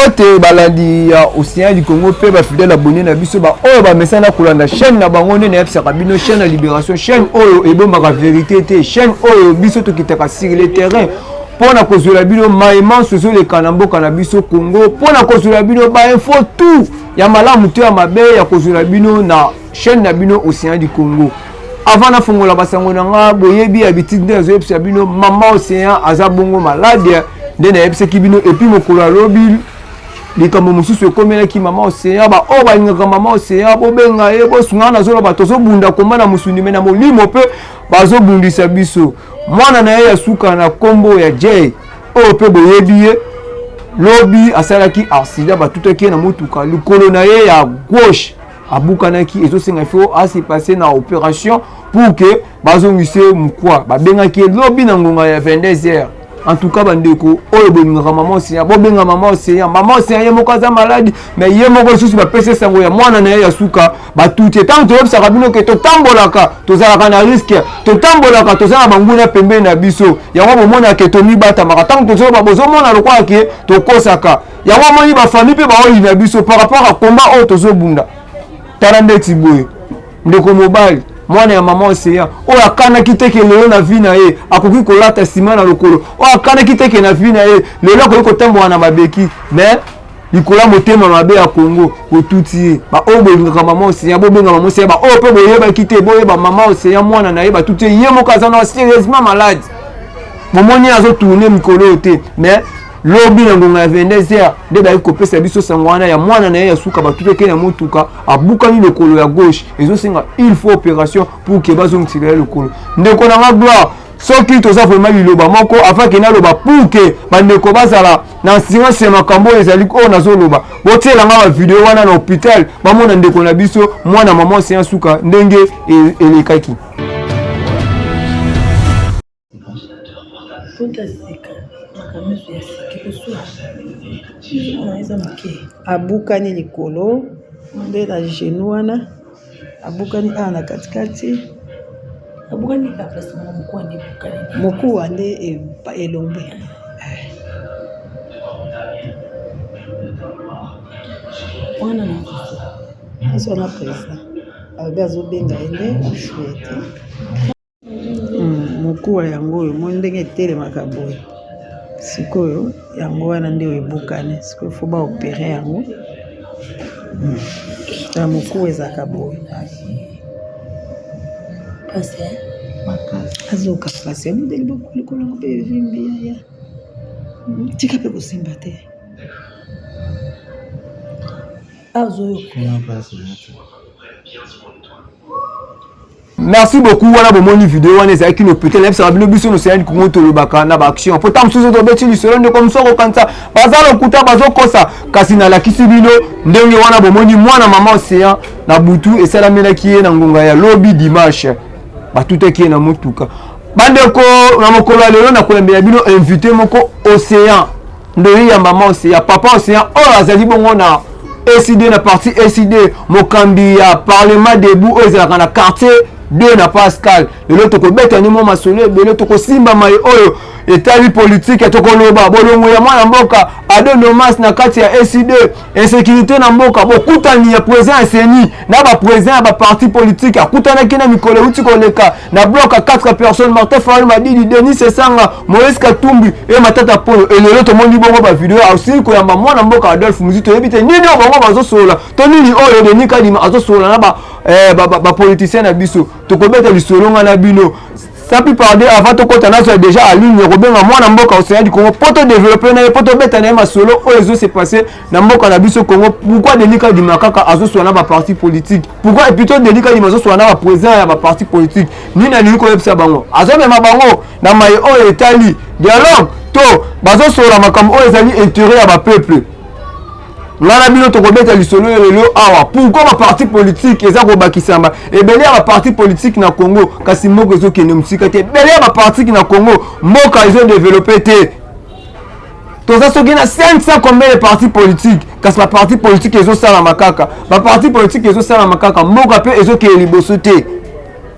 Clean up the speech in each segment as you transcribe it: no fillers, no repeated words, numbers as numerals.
Mbote balandi ya Océan du Congo mpe ba fidèle abonné na biso ba oyo bamesana kolanda chaîne na bango nde nayebisaka bino chaîne ya libération, chaîne oyo ebombaka vérité te, chaîne oyo biso tokitaka sur le terrain mpo na kozwela bino maye manso ezoleka na mboka na biso Congo, mpo na kozwela bino ba info tout ya malamu to ya mabe ya kozwela bino na chaîne na bino Océan du Congo. Avant nafongola basango na nga, boyebi habitude nde nazoyebisa bino, mama Océan aza bongo malade nde nayebisaki bino. Et puis mokolo alobi likambo mosusu ekomelaki mama Océan, baoyo balingaka mama Océan bobenga ye, bosunga. Nazoloba tozobunda komba na mosuni, me na molimo mpe bazobundisa biso. Mwana na ye ya suka na nkombo ya Jay, oyo mpe boyebi ye, lobi asalaki accident, batutaki ye na motuka, likolo na ye ya gauche abukanaki, ezosenga il faut ase passer na opération pour que bazongise mokwa. Babengaki ye lobi na ngonga ya 22 heures. En tout cas, bandeko oyo bolingaka mama Océan, bobenga mama Océan. Mama Océan ye moko aza maladi, mais ye moko lisusu bapesi esango ya mwana na ye ya suka batuti. Ntango toyebisaka bino ke totambolaka, tozalaka na risque, totambolaka, toza na banguna pembeni na biso, yango bomonaka tomibatamaka. Ntango tozoloba, bozomona lokola ke tokosaka. Yango amoni bafamille mpe baoyina biso par rapport à combat oyo tozobunda. Tala ndeti boye, ndeko mobali, mwana ya mama Océan, oyo akanaki te ke lelo na vie na ye akoki kolata nsima na lokolo, oyo akanaki te ke na vie na ye lelo akoki kotambola na mabeki, mais likolo ya motema mabe ya Congo otuti ye. Baoyo bolingaka mama Océan, bobenga mama Océan. Baoyo mpe boyebaki te, boyeba mama Océan, mwana na ye batuti ye, ye moko aza na sérieusement malade. Bomoni azotourne mikolo oyo te, mais lobi na ngonga ya 22 heures nde bayaki kopesa biso sango wana ya mwana na ye ya suka batutaki na motuka, abukani lokolo ya gauche, ezosenga il faut opération pour ke bazongisela ye lokolo. Ndeko na nga Gloire, soki toza vraiment liloba moko afin ke naloba pour ke bandeko bazala na assurance ya makambo oyo ezali oyo nazoloba, botielanga bavideo wana na hôpital, bamona ndeko na biso, mwana mama Océan suka ndenge elekaki. Pota sika, makambo nyonso ya sika ekoswa eza moke. Abukani likolo nde na genou wana, abukani awa na katikati. Abukani kaka place moko, mokuwa nde ebukani. Mokuwa nde elongwe. Wana na azwa na president alobi azobenga ye nde azwi ye te. Mokuwa yango oyo omoni ndenge etelemaka boye, sikoyo yango wana nde ebukani, sikoyo faut ba opere yango. Na mokuwa ezalaka boye, azoka pasi abundeli likolo yango mpe evimbi yaya, tika mpe kosimba te. Azoyoka. Merci beaucoup. Wana bomoni video wana ezalaki no peut-être nayebisaka bino, biso noseyani Kongo tolobaka na baaction, po ntango mosusu tobeti lisolo, ndeko mosusu akokanisa baza lokuta, bazokosa, kasi nalakisi bino ndenge wana bomoni mwana mama Océan na butu esalamelaki ye na ngonga ya lobi dimanche, batutaki ye na motuka. Bandeko, na mokolo ya lelo nakoyambela bino invité moko, Océan Ndoyi ya mama Océan, papa Océan, oyo azali bongo na ECD, na parti ECD, mokambi ya parlement debout oyo ezalaka na quartier 2 na Pascal. Lelo tokobeta ni mwa masolo ebele, tokosimba mai oyo etali politike, tokoloba bolongo ya mwana mboka Ado Nomas na kati ya ECD, insécurité na mboka, bokutani ya président ya CENI na baprésident ya baparti politique akutanaki na mikolo euti koleka na bloc ya 4 personnes, Martin Fayulu Madidi, Denis Esanga, Moïse Katumbi e Matata Ponyo. Elelo tomoni bongo bavideo asili koyamba mwana mboka Adolphe Muzito, toyebi te nini oyo bango bazosolola to nini oyo Denis Kadima azosolola na bapoliticien ba, ba na biso. Tokobeta lisolo nga na bino sans plus tarder. Avant tokɔta, nazwa déjà aligne ya kobenga mwana mboka Océan du Congo po todéveloppe na ye, po tobeta na ye masolo oyo ezose passe na mboka na biso Congo. Pourquoi Denis Kadima kaka azoswana na baparti politique? Pourquoi plutôt Denis Kadima azoswana na baprésident ya baparti politique? Nini alingi koyebisa bango? Azomema bango na maye oyo etali dialogue to bazosola makambo oyo ezali intérêt ya bapeuple? Ngai na bino tokobeta lisolo oyo lelo awa. Pourquoi baparti politique eza kobakisama ebele ya baparti politique na Congo, kasi mboka ezokende mosika te? Ebele ya baparti na Congo, mboka ezodevelope te. Toza soki na 500 combien de parti politique, kasi baparti politique ezosalama kaka, baparti politique ezosalama kaka, mboka mpe ezokende liboso te.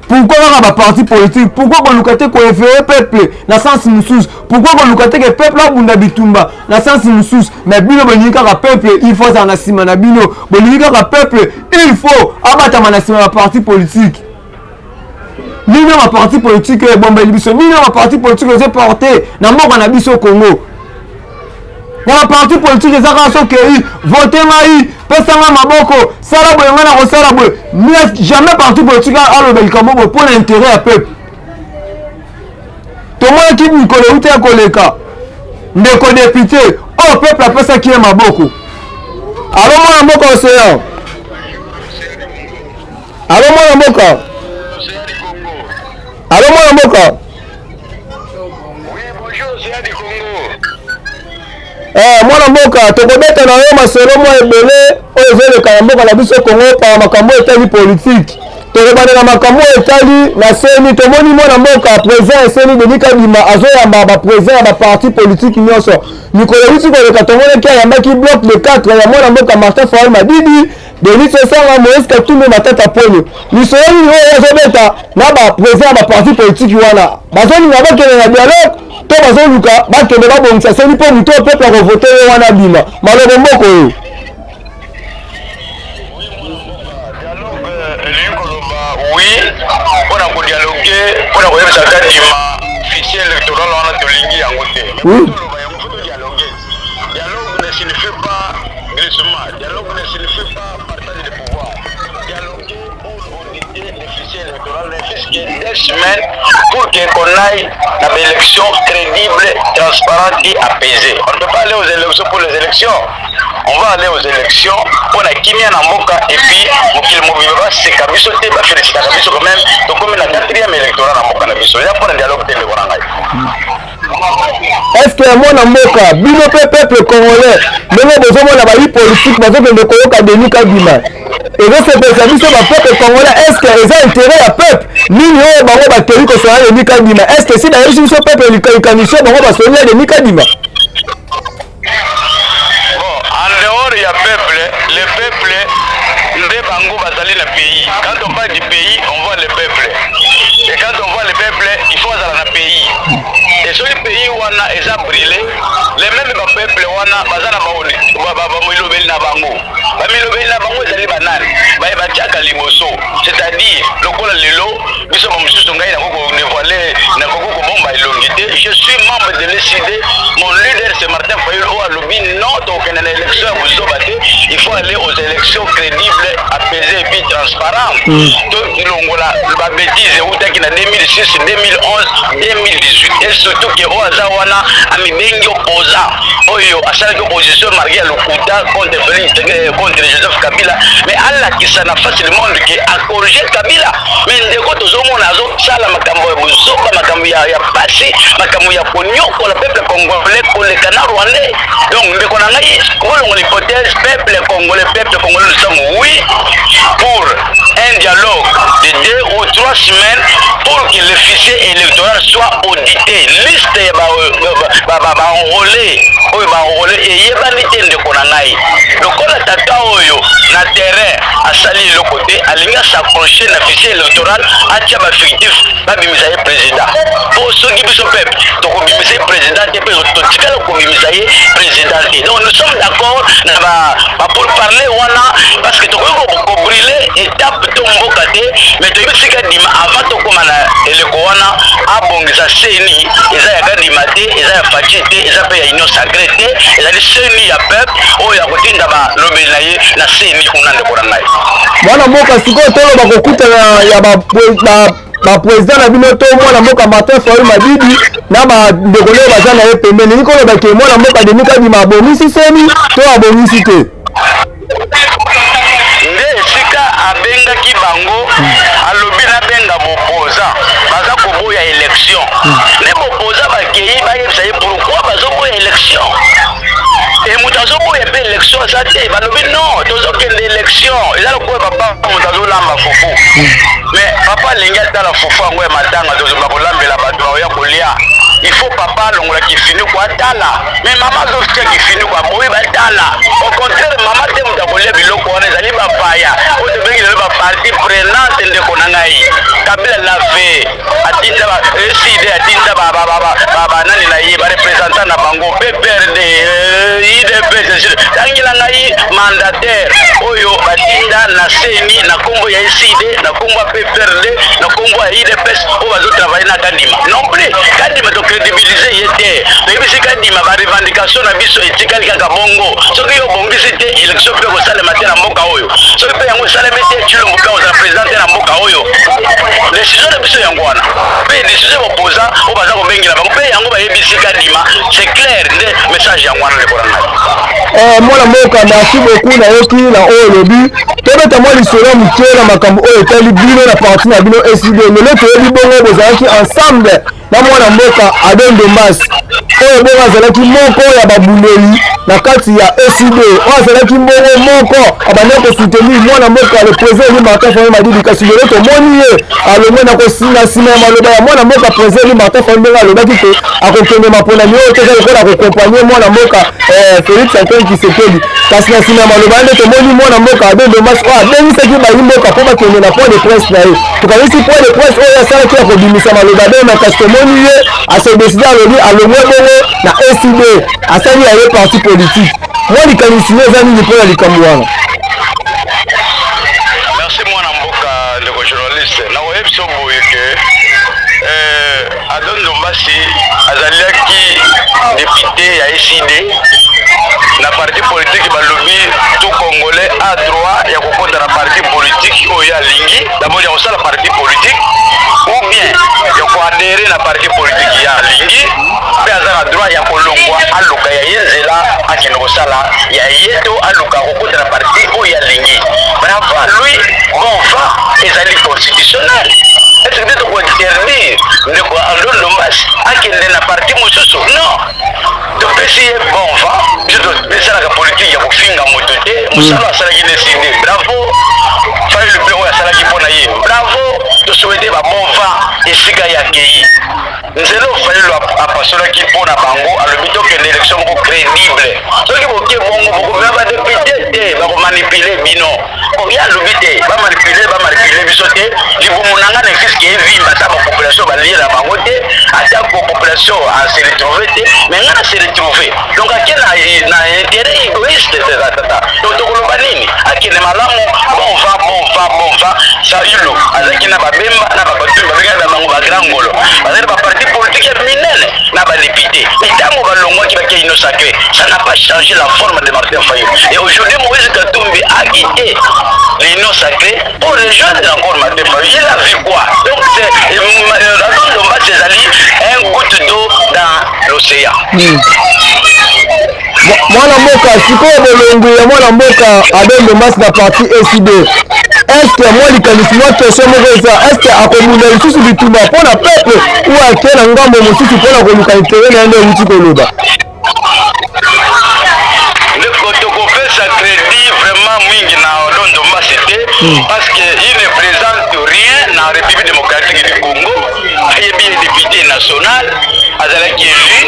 Pourquoi kaka baparti politique? Pourquoi koluka te koéveiller peuple na sens mosusu? Pourquoi koluka te ke peuple abunda bitumba na sens mosusu? Mais bino bolingi kaka peuple il faut azala na nsima na bino, bolingi kaka peuple il faut abatama na nsima ya parti politique. Nini oyo baparti politique oyo ebombeli biso? Nini oyo baparti politique ezoporte na mboka na biso Congo? Na baparti politique eza kaka soki okei vote ngai, pesa ngai maboko, sala boye, ngai na kosala boye. Jamais parti politique aloba likambo boye mpo na intérêt ya peuple. Tomonaki mikolo euti ya koleka, ndeko député oyo peuple apesaki ye maboko. Alo, mwana mboka Océan. Alo, mwana mboka. Alo, mwana mboka. Oui, bonjour, c'est du Congo. Mwana mboka, tokobeta na yo masolo mwa ebele oyo ezoleka na mboka na biso Kongo pa makambo oyo etali politike. Tokobandela makambo oyo etali na CENI. Tomoni mwana mboka président ya CENI, Denis Kadima, azoyamba baprésident ya baparti politike nyonso. Mikolo euti koleka, tomonaki ayambaki bloc de 4 ya mwana mboka Martin Fayulu Madidi, Denis Sesanga, Moïse Katumbi, Matata Ponyo. Lisolo nini oyo azobeta na baprésident ya baparti politike wana? Bazolinga bakende na dialogue to bazoluka bakende babongisa CENI mpo moto oyo peuple akovote ye wana bima? Malobo mboka oyo. Dialogue elingi koloba oui mpona kodialogue, mpona koyebisa Kadima fichier électoral wana tolingi yango te. Toloba yango, faut todialogue. Dialogue ne signifie pas glissement, dialogue ne signifie pas partage de pouvoir. Dialoguer pour auditer le fichier électoral ne fût que 2 semaines pour que qu'on aille dans l'élection crédible, transparente et apaisée. On ne peut pas aller aux élections pour les élections. On va aller aux élections mpona kimia na mboka et puis mokili mobimba baseka biso te, bafélicitaka biso. Quand même, tokomi na quatrième électorat na mboka na biso. Eza mpona dialogue te, ndeko na ngai. Est ce que, mwana mboka, bino mpe peuple congolais, ndenge bozomona bayi politike bazokende koyoka Denis Kadima, ezosepelisa biso bapeuple congolais? Est ce que eza intérêt ya peuple nini oyo bango bakei kosola Denis Kadima? Est ce que si bayebisi biso peuple likanisi oyo bango basoli ya Denis Kadima? Bon, en dehors ya peuple, le peuple nde bango bazali na pays. Quand on parle du pays, on voit le peuple, et quand on voit le peuple, il faut azala na pays. Et soki pays wana eza brûlé, le même bapeuple wana baza na bamilobeli na bango. Bamilobeli na bango ezali banani? Baye batiaka liboso, c'est-à-dire lokola lelo biso bamosusu, ngai nakoki kodévoile, nakoki kobomba elongi te, je suis membre de l'ECD. Mon leader, c'est Martin Fayulu, oyo alobi non, tokokende na élection ya bozoba te, il faut aller aux élections crédibles, apaisées et puis transparentes. Tolongola babêtise eutaki na 2006, 2011, 2018. Et surtout ke oyo aza wana amibengi opposant, oyo asalaki opposition malgré ya lokuta contre Félix, contre Joseph Kabila, mais alakisa na face du monde ke acorrige Kabila. Mais ndeko, tozomona azosala makambo ya bozoba, makambo ya pasi, makambo ya konyokola peuple congolais koleka na rwandais. Donc ndeko na ngai, kolongola hypothèse, peuple congolais, peuple congolais, nous sommes oui pour un dialogue de 2 ou 3 semaines pour que le fichier électoral soit audité. Liste ya baenrôlé oyo baenrôlé eyebani te. Ndeko na ngai, lokola tata oyo na terrain asali eloko te, alingi as'accroche na fichier électoral, atia bafictif, babimisa ye président. Mpo soki biso peuple tokobimisa ye président te, mpe totikala kobimisa ye président te. Donc nous sommes d'accord na bapourparler wana, parce que tokoki kobrûler étape to mboka te. Mais toyebi sika dima avant tokóma na eleko wana, abongisa CENI. Eza ya Kadima te, eza ya Fatshi te, eza mpe ya Union sacrée te, ezali CENI ya peuple oyo akotinda balobeli na ye na CENI kuna, ndeko na ngai. Mwana mboka, sikoyo toloba kokutana ya baprésident na bino to mwana mboka Martin Fayulu Madidi na bandeko oyo baza na ye pembeni, elingi koloba ke mwana mboka Denis Kadima abongisi CENI to abongisi te? Nde esika abengaki bango, alobi nabenga bopoza baza koboya élection. Nde bopoza bakei, bayebisa ye pourquoi bazoboya élection. E moto azoboya mpe élection aza te. Balobi non, tozokende élection. Eza lokola papa moto azolamba fufu, mais papa alingi atala fufu yango ya matanga, tozoba kolambela bato baoya kolia. Il faut papa alongola kifiniko atala, mais mama azotia kifiniko, aboyi batala. Au contraire, mama te moto akolia biloko wana, ezali bapaya oyo tobengi lelo bapartie prenante, ndeko na ngai. Kabila l'a fait, atinda ba ECiDé, atinda banani na ye, bareprésentant na bango, PPRD, UDPS. Tangela ngai mandataire oyo batinda na CENI na nkombo ya ECiDé, na nkombo ya PPRD, na nkombo ya UDPS, oyo bazotravaille na Kadima. Non plus Kadima, tocrédibilise ye te. Toyebisi Kadima, barevendication na biso etikali kaka bongo. Soki yo obongisi te, élection mpe kosalema te na mboka oyo. Soki mpe yango esalemi te, Tshilombo mpe kozala président te na mboka oyo. Décision na biso yango wana, mpe décision bopoza oyo baza kobengela bango mpe yango bayebisi Kadima, c'est clair. Nde message yango wana, ndeko na ngai. Mwana mboka, merci beaucoup. Nayoki na oyo olobi. Tobeta mwa lisolo ya moke na makambo oyo etali bino na parti na bino ECiDé. Lelo toyebi bongo bozalaki ensemble na mwana mboka Ado Ndombasi, oyo bongo azalaki moko ya babundeli na kati ya ECiDé, oyo azalaki mbongo moko abandaki kosoutenir mwana mboka, le président élu Martin Fayulu Madidi. Kasi lelo tomoni ye alongwe na nsima ya maloba ya mwana mboka président élu Martin Fayulu, ndenge alobaki ke akokende maponami oyo te, eza lokola akoaccompagner mwana mboka Félix Antoine Tshisekedi. Kasi na nsima ya maloba nde tomoni mwana mboka Ado Ndombasi, oyo abengisaki bayi mboka mpo bakende na point de presse na ye. Tokanisi point de presse oyo asalaki ya kobimisa maloba bema, kasi tomoni ye ase décider, alobi alongwe bongo na ECiDé, asali ya ye parti politique. Mwa likanisi yo eza nini mpona likambo wana? Merci, mwana mboka, ndeko journaliste. Nakoyebi biso boye ke Ado Ndombasi azalaki député ya ECiDé na parti politique. Balobi tout Congolais a droit ya kokɔta na parti politique oyo alingi, d'abord ya kosala parti politique ou bien ya koadhérer na parti politique ya alingi, mpe aza na droit ya kolongwa, aluka ya ye nzela, akende kosala ya ye to aluka kokota na parti oyo alingi. Bravo à lui, bon vent, ezali constitutionnel. Est-ce que tokointerdire ndeko Ado Ndombasi akende na parti mosusu? Non, topesi ye bon vent. Biso tosalaka politike ya kofinga moto te. Mosala asalaki na ECiDé, bravo. Fayulu mpe, oyo asalaki mpo na ye, bravo. Tosouhaite ba bon vent esika ye akei. Nzela Fayulu apasolaki mpo na bango, alobi tokende élection moko crédible. Soki boke bongo, bokomema badéputé te, bakomanipuler bino. Ye alobi te bamanipuler, bamanipuler biso te. Libumu na nga na fiske evimba, ata bapopulation baliela bango te, ata population ase retrouve te, mais nga na se retrouve. Donc ake na intérêt égoïste tata. Donc tokoloba nini? Akende malamu, bon vent, bon vent, bon vent. Fayulu azalaki na babemba na babato babengaki na bango bagrand ngolo, bazali baparti politique ya minene na badéputé. Mais ntango balongwaki, bakei Union sacrée, ça n'a pas changé la forme de Martin Fayulu. Et aujourd'hui, Moïse Katumbi a quitté l'Union sacrée pour rejoindre encore Martin Fayulu. Il a vu quoi? Donc c'est Ndombasi, ezali un goutte d'eau dans l'océan. Mwana mboka, sikoyo bolongwi ya mwana mboka Ado Ndombasi na parti ECiDé, est-ce mwa likanisi, mwa question moko eza: est-ce akobunda lisusu bitumba mpo na peuple ou ake na ngambo mosusu mpo na koluka intérêt na ye nde euti koloba? Ndeko, tokopesa crédit vraiment mingi na Ado Ndombasi te, parce que il ne présente rien na République démocratique du Congo. Ayebi ye député national azalaki élu,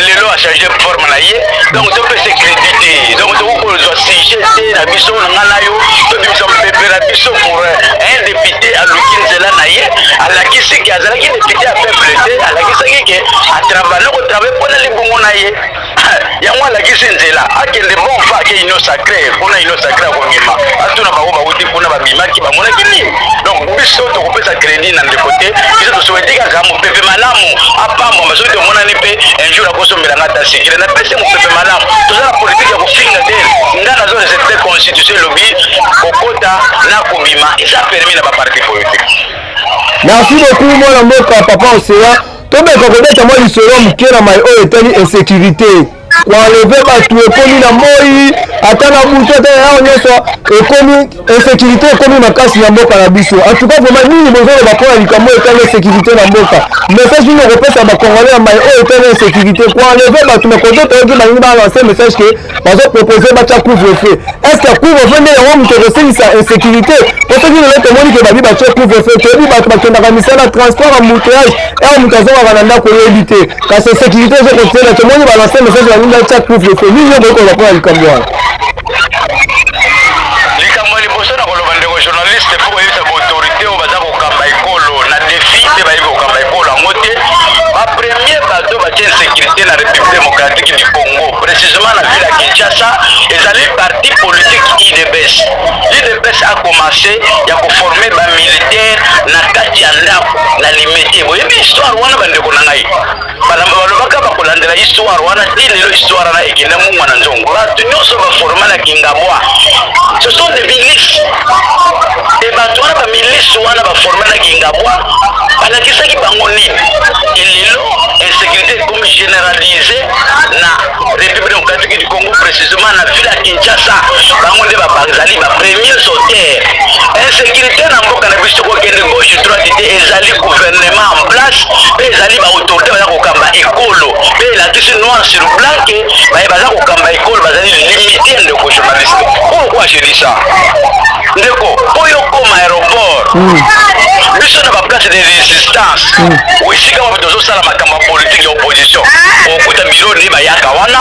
lelo achange forme na ye. Donc topesa crédit te. Donc tokokozwa sujet te na biso na ngai na yo, tobimisa mopepe na biso pour un député aluki nzela na ye. Alakisi ke azalaki député ya peuple te, alakisaki ke atravaille, kotravaille mpona libongo na ye. Yango alakisi nzela, akende bon vent, ake Union sacrée. Kuna Union sacrée akobima, atuna bango bauti kuna, babimaki, bamonaki nini. Donc biso tokopesa crédit na ndeko te. Biso tosouhaite kaka mopepe malamu, apambwama. Soki tomonani mpe un jour, akosombelanga ata sikile, napesi mopepe malamu. Toza na politike ya kofinga te. Nga nazo respecte constitution. Elobi kokota na kobima eza permis na baparti politique. Merci beaucoup, mwana mboka papa Océan. Tobeka kobeta mwa lisolo moke na mai oyo etali insécurité, koenlever bato ekomi na moi, ata na butu, ata na yango nyonso ekomi insécurité, ekomi makasi na mboka na biso. En tout cas, vraiment, nini bozoloba mpona likambo oyo etali insécurité na mboka? Message nini okopesa bacongolais ya mai oyo etali insécurité, koenlever bato? Na koto toyoki balingi balance message ke bazopropose batya couvre-feu. Est ce que couvre-feu nde yango moto ekosilisa insécurité? Po soki lelo tomoni ke babi batie couvre-feu, toyebi bato bakendaka misala, transport, embouteillage, ere moto azongaka na ndako oyebi te, kasi insécurité ezokotela. Tomoni balance message, balingi batya couvre-feu. Nini yo boyi koloba mpona likambo wana? Likambo ya liboso na koloba, ndeko journaliste, mpo koyebisa baautorité oyo baza kokamba ekolo. yango te. Bapremier bato batie insécurité na République démocratique du Congo, précisément na ville ya Kinshasa, ezali parti politique UDPS. L'UDPS a commencé ya koforme bamilitaire na kati ya ndako na Limete. Boyebi histoire wana, bandeko na ngai. Balobaka bakolandela histoire wana ti lelo. Histoire wana ekenda mungwa na nzongo. Bato nyonso baforma na Kingabwa, ce sont des milices. E bato wana, bamilice wana baforme na Kingabwa, balakisaki bango nini? Elelo insécurité ekomi généralisé na République démocratique du Congo, précisément na ville ya Kinshasa. Bango nde bazali bapremiers auteurs insécurité na mboka na biso. Kokende gauche droite te, ezali gouvernement en place mpe ezali baautorité baza kokamba ekolo. Mpe elakisi noir sur blanc ke baye baza kokamba ekolo bazali limité. Ndeko journaliste, pourquoi je dis ça? Ndeko, oyo koma aéroport, biso na baplace de résistance, esika wapi tozosala makambo ya politike ya opposition, okuta biro nde bayaka wana,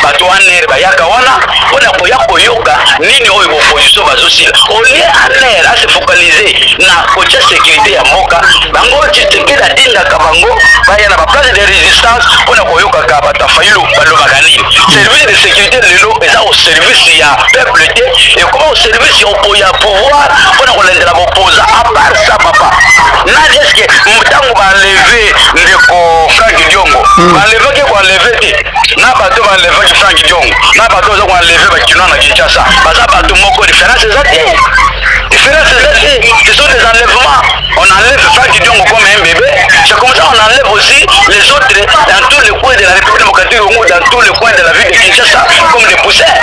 bato ANR bayaka wana mpona koya koyoka nini oyo opposition bazosila. Au lieu ANR ase focaliser na kotia sécurité ya mboka, bango Tshisekedi atindaka bango baya na baplace de résistance mpona koyokaka bato ya Fayulu balobaka nini. Service de sécurité lelo eza au service ya peuple te, ekoma au service ya pouvoir mpona kolandela bopoza. À part ça, papa, nani, est-ce ntango baenlever ndeko Frank Diongo, baenlevaki koenlever te na bato baenlevaki Frank Diongo na bato baza koenlever bakinois na Kinshasa, baza bato moko? Différence eza te, différence eza te. Ce sont des enlèvements. On enlève Frank Diongo comme un bébé, c'est comme ça on enlève aussi les autres dans tous les coins de la République démocratique du Congo, dans tous les coins de la ville de Kinshasa, comme des poussières.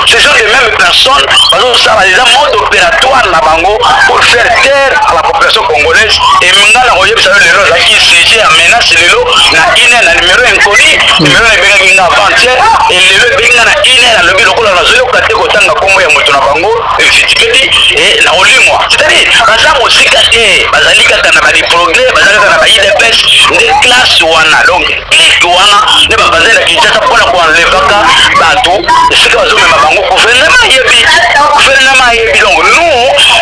Ce sont les mêmes personnes. Bazosala eza mode opératoire na bango pour faire taire à la population congolaise. Et nga na koyebisa yo, lelo azalaki sujet ya menace. Lelo na une na numéro inconnu, numéro ebengaki nga avant-hier et lelo ebengi nga na une. Nalobi lokola nazoyoka te kotanga nkombo ya moto na bango Tshisekedi e na kolimwa, c'est-à-dire baza mosika te, bazali kaka na badiprogrès, baza kaka na ba UDPS nde classe wana. Donc clique wana nde babanzali na Kinshasa mpona koenlevaka bato esika bazomema bango. Gouvernement ayebi, gouvernement ayebi. Donc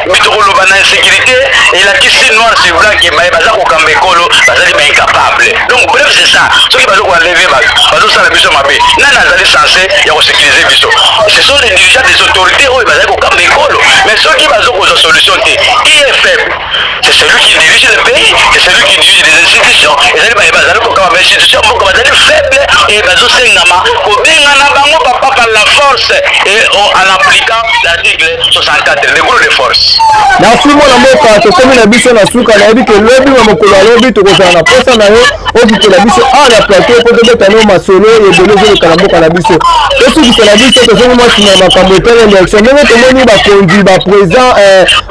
nous tokoloba na insécurité elakisi noir sur blanc ke baye baza kokamba ekolo bazali baincapable. Donc bref, c'est ça. Soki baza koenlever bato, bazosala biso mabe, nani azali censé ya kosécuriser biso? Ce sont les dirigeants, des autorités oyo bazali kokamba ekolo. Mais soki bazokozwa solution te, qui est faible? C'est celui qui dirige le pays, c'est celui qui dirige les institutions. Ezali baye bazali kokamba bainstitution mboka, bazali faible et bazosengama kobengana bango, papa, par la force et en appliquant l'article 64, le gros de force. Merci, mwana mboka. Tokomi na biso na suka. Nayebi ke lobi ma mokolo alobi tokozala na posa na yo, okitela biso awa na plateau mpo tobeta no masolo ebele ezoleka na mboka na biso. Tosukisa na biso, tozongi mwa nsima ya makambo etali élection. Ndenge tomoni bakonzi, baprésident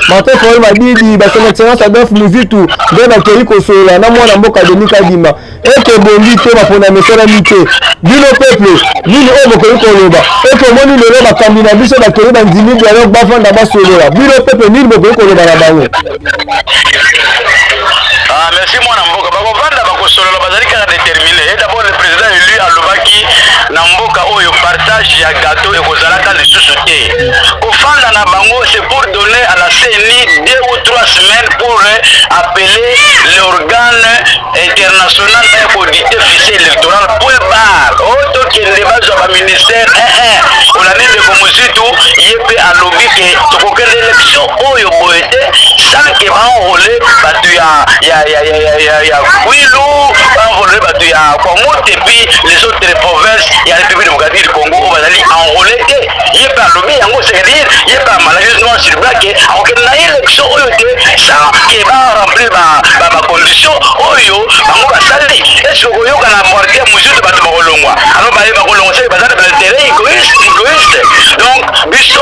Martin Fayulu Madidi, bason excellence Adolphe Muzitu, nde bakei kosolola na mwana mboka Denis Kadima eke ebongi te, baponami esalami te. Bino peuple, nini oyo bokoki koloba eke omoni lelo bakambi na biso bakei, bandimi dialogue, bafanda basolola? Bino peuple, nini bokoki koloba na bango? Ah, merci, mwana mboka. Bakovanda, bakosolola, bazali kaka déterminé. Et d'abord, le président élu alobaki na mboka oyo partage ya gâteau ekozalaka lisusu te. Kofanda na bango, c'est pour donner à la CENI 2 ou 3 semaines pour appeler l'organe international ya koauditer fichier électoral, point barre. Oyo tokende bazwa baministère 1 olandi. Ndeko Mozitu ye mpe alobi ke tokokende élection oyo boye te sans ke baenrôler bato ya Kwilu, baenrôler bato ya Kwamouth et puis les autres provinces ya République démocratique du Congo oyo bazali enrôlé te. Ye mpe alobi yango, c'est-à-dire ye mpe amalaki noir sur blanc ke akokende na élection oyo te sans ke baremplir bacondition oyo bango basali. Est-ce koyoka na parti ya Mosusu bato bakolongwa? Alors baye bakolongwa seke baza na baintérêt égoïste, égoïste. Donc biso,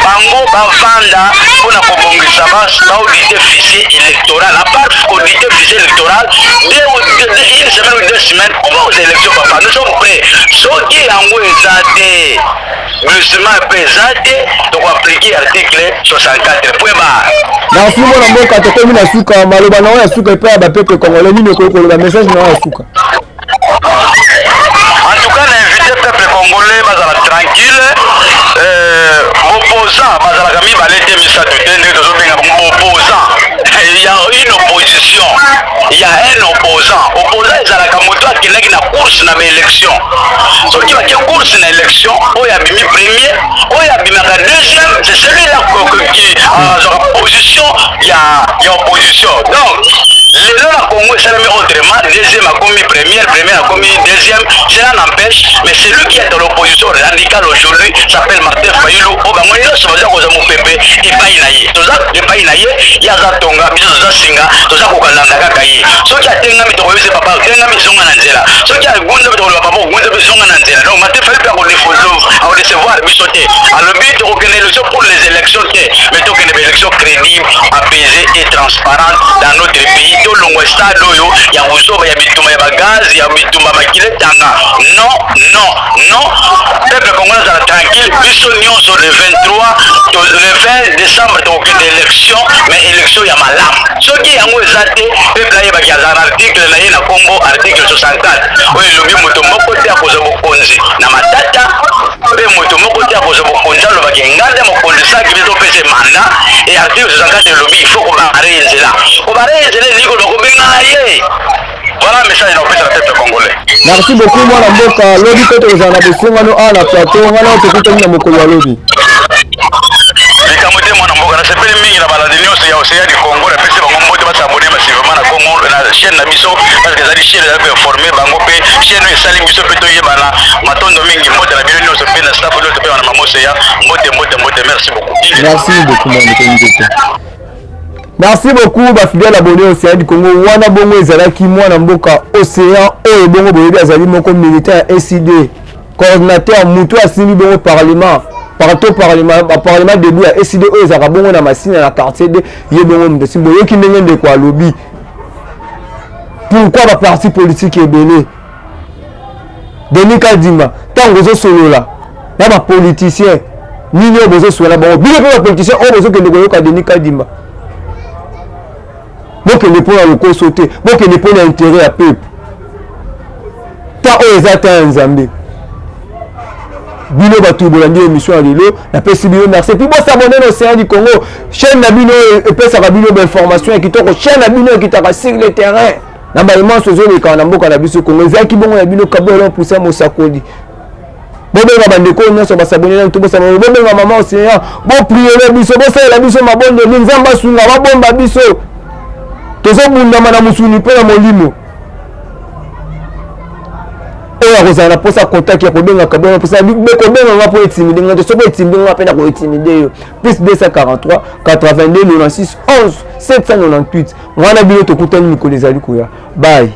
bango bavanda mpona kobongisa, baauditer fichier électoral. À part auditer fichier électoral, deux, une semaine ou 2 semaines, on va aux élections, papa, nous sommes prêts. Soki yango eza te, glissement mpe eza te, tokoappliquer article 64, point barre. Merci, mwana mboka. Tokomi na suka. Maloba na oyo ya suka epai ya bapeuple congolais, nini okoki koloba, message na oyo ya suka? En tout cas, na invité peuple congolais bazala tranquille. Opposant bazalaka mibale te, misato te, ndenge tozobenga bango opposant. Il y a une opposition, il y a un opposant. Bakendaki na course na baélection. Soki bake course na élection, oyo abimi premier, oyo abimaka deuxième, c'est celui là qui azwaka position ya opposition. Donc lelo na Congo esalemi autrement: deuxième akomi première, première akomi deuxième. Cela n'empêche, mais celui qui est dans l'opposition radicale aujourd'hui s'appelle Martin Fayulu, oyo bango nyonso baza kozwa mopepe epai na ye. Toza epai na ye, ye aza tonga, biso toza singa, toza kokalanda kaka ye. Soki atengami, tokoyebisa: "Papa, otengami, zonga na nzela." Soki agundami, tokoloba: "Papa, ogundami, zonga na nzela." Donc Martin Fayulu mpe akodecevoir biso te. Alobi tokokende élection pour les élections te, mais tokende baélection crédible, apaisée et transparente dans notre pays. Tolongwa stade oyo ya kozoba, ya bitumba ya bagaz, ya bitumba makila etanga. Non, non, non, peuple congolais azala tranquille. Biso nyonso, le 23, le 20 décembre, tokokende élection, mais élection ya malamu. Soki yango eza te, peuple ayebaki azala na article na ye na Congo, article 64, oyo elobi moto moko te akozwa bokonzi na matata, mpe moto moko te akozwa bokonzi alobaki nganda mokonzi saki biso topesa mandat. E article 64 elobi il faut kobarrer ye nzela. Kobarrer ye nzela elingi koloba kobengana ye. Voilà message na kopesa na peuple congolais. Merci beaucoup, mwana mboka. Lobi mpe tokozala na bosengano awa na plateau. Ngana tokutani na mokolo ya lobi. Likambo te, mwana mboka. Nasepeli mingi na balandi nyonso ya Océan du Congo. Napesi bango mbote. Bas'abonner massivement na Congo, na chaîne na biso, parce que ezali chaîne ezali koinformer bango, mpe chaîne oyo esali biso mpe toyebana. Matondo mingi, mbote na bino nyonso, mpe na staff nyonso, mpe na mama Océan. Mbote, mbote, mbote, merci beaucoup. Merci beaucoup, mwana nzete. Merci beaucoup, bafidèle abonné Océan du Congo. Wana bongo ezalaki mwana mboka Océan, oyo bongo boyebi azali moko militaire ya ECiDé, coordinateur, motu asimbi bongo parlement partout, parlement debout ya ECiDé, oyo ezalaka bongo na Masina, na quartier d. Ye bongo moto asimbi. Boyoki ndenge ndeko alobi pourquoi baparti politique ebele. Denis Kadima, ntango ozosolola na bapoliticien, nini oyo bozosolola bango? Bino mpe bapoliticien oyo bozokende koyoka Denis Kadima, bokende mpona lokoso te, bokende mpona intérêt ya peuple. Ta oyo eza ta ya Nzambe. Bino bato bolandi émission ya lelo, napesi bino merci. Puis bos'abonner na Océan du Congo, chaîne na bino epesaka bino bainformation ya kitoko, chaîne na bino ekitaka sur le terrain na baimmense ozolekaka na mboka na biso Congo. Ezalaki bongo ya bino Kabwela Pusa Mosakoli. Bobenga bandeko oyo nyonso bas'abonner nanu to bos'abonner. Bobenga mama Océan, boprier biso, bosalela biso mabondeli, Nzambe asunga, babomba biso. Tozobundama na mosuni mpe na molimo. Oyo akozala na mposa contact ya kobengaka bongo, mposa kobenganga mpo intimider nga te. Soki intimider nga mpe na kointimider yo. +243 82 96 11 798. Wana bino tokutani mikolo ezali koya. Bye.